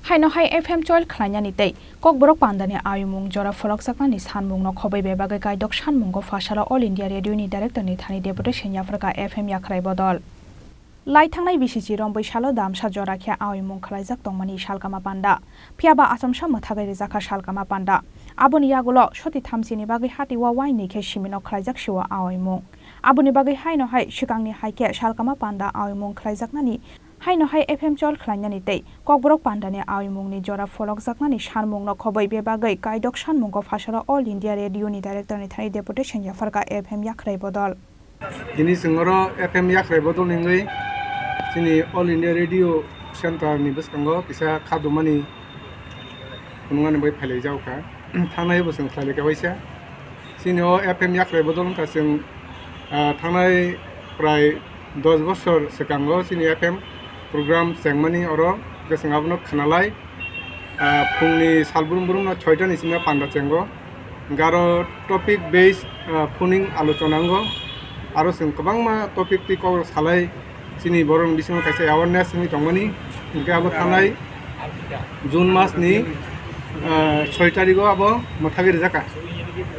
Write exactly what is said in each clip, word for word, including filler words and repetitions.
Haino hai F M choil khlainani tei Kokborok pandani ayumung jora phorokjaknani sanmungno khobwi bebagwi kaidok sanmungo phasalo All India Radio ni Director ni thani deputation yapharkha F M yakhrai bodol. Lai thangnai bisichi rombwi salo damsa jora khe ayumung khlaijak tongmani salkama panda. Phiyaba achomsa mwthagwi rijakha salkama panda. Aboni yagulo soti thamchini bagwi hati o waini khe simino khlaijak sio ayumung. Aboni bagwi haino hai swkangni hai khe salkama panda ayumung khlaijaknani, haino hai F M choil khlainani tei Kokborok pandani ayumungni jora phorokjaknani sanmungno khobwi bebagwi kaidok sanmungo phasalo All India Radio ni Director ni thani deputation yapharkha F M yakhrai bodol. Tini chwng oro F M yakhrai bodol hwnwi chini All India Radio Center ni bwskango kisa khadumani phunuknani bai phailaijak kha. Thangnai bo chwng khlailai kha waisa. Chini o F M yakhrai bodol wngkha chwng, ah, thangnai prai dos bosor swkango chini F M program chengmani oro hwnkhe chwng abono khwnalai. Ah, phungni sal brum brumno soita ni simi panda chengo. Hwnkhe aro topic based, ah, phuning alochona wngo. Aro chwng kwbangma topic twi kok salai chini borokni bisingo kaisa awareness wngwi tongmani. Hwnkhe abo thanai June mas ni, ah, soi tarigo abo mwthagwi rijak kha.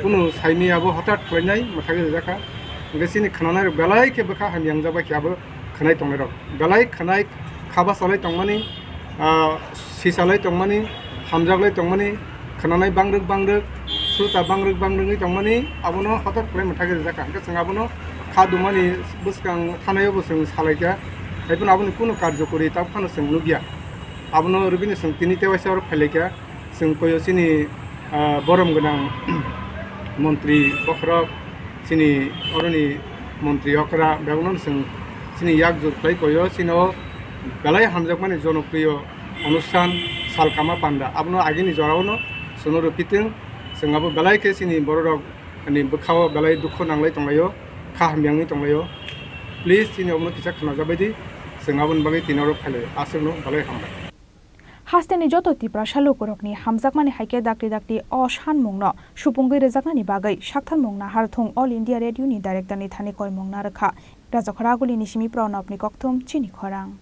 Kunu saimwi abo hothat khlainai mwthagwi rijak kha. Hwnkhe chini khwnanai rok belai khe bwkha hamya wngjak bai khe abo khwnai tongnai rok. Belai khwnai kha bachalai tongmani, ah, sisalai tongmani, hamjaklai tongmani, khwnanai bangrwk bangrwk, srota bangrwk bangrwk wngwi tongmani, abono hothat khlai mwthagwi rijak kha. Hwnkhe chwng abono kha dumani bwskang thanai o bo chwng salai kha. Haiphano aboni kunu karjokori tabuk phano chwng nukya. Abono rwbini chwng tini tewaisa oro phailai kha. Chwng koyo chini, ah, borom gwnang montri bokhorok, chini oroni montri okra, bebakno chwng chini yak jur khlai koyo, chini o belai hamjakmani jonopriyo onusthan Salkama Panda. Abono agini jorao no chwngno rwphi thwng, chwng abo belai khe chini bororok ni bwkhao belai dukhu nanglai tonglaio, kha hamyangwi tonglaio. Please, chini obono kisa khnajabai di, chwng aboni bagwi tini oro phailai, aswkno belai hambai. Hasteni joto Tiprasa lukurokni hamjakmani hai khe dakti dakti o sanmungno supungwi rwjaknani bagwi saktharmung nahar thung All India Radio ni Director ni thani koimung narwkha. Rajakhora Agulini simi Pranobni kokthum chini khorang.